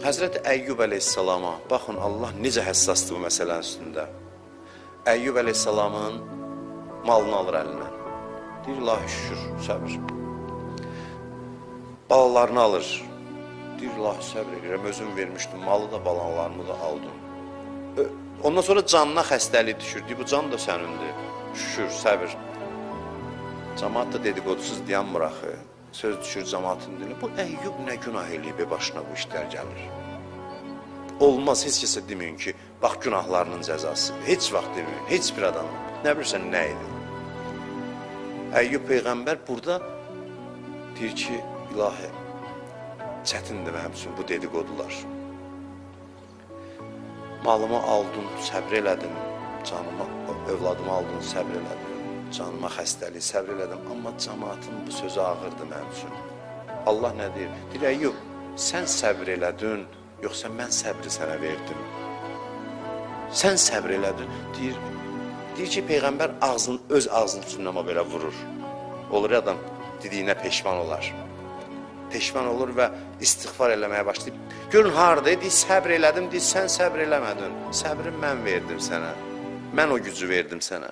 Həzrəti Əyyub əleyhissalama, baxın Allah necə həssasdır bu məsələnin üstündə. Əyyub əleyhissalamın malını alır əlindən. Deyir, ilahi şükür, səbir. Balalarını alır. Deyir, ilahi səbir edirəm, özüm vermişdim, malı da balalarımı da aldım. Ondan sonra canına xəstəlik düşür. Deyir, bu can da sənindir. Şükür, səbir. Camaat da dedikodusuz dayanmır axı. Söz düşür camaatın dilinə. Bu Əyyub nə günah eləyib, başına bu işlər gəlir. Olmaz, heç kəsə deməyin ki, bax günahlarının cəzası. Heç vaxt deməyin, heç bir adama. Nə bilirsən, nə idi? Əyyub Peyğəmbər burada deyir ki, ilahi, çətindir mənim üçün bu dedikodular. Malımı aldın, səbr elədim, canımı, övladımı aldın, səbr elədim, canıma xəstəlik, səbr elədim, amma camaatın bu sözü ağırdır mənim üçün. Allah nə deyir? Deyir, Əyyub, sən səbr elədin, yoxsa mən səbri sənə verdim? Sən səbr elədin, deyir ki, Peyğəmbər ağzını, öz ağzının üstündən amma belə vurur. Olur ya adam dediyinə peşman olar. Peşman olur və istiğfar eləməyə başlayıb. Görün harada, deyir, səbr elədim, deyir, sən səbr eləmədin. Səbri mən verdim sənə. Mən o gücü verdim sənə.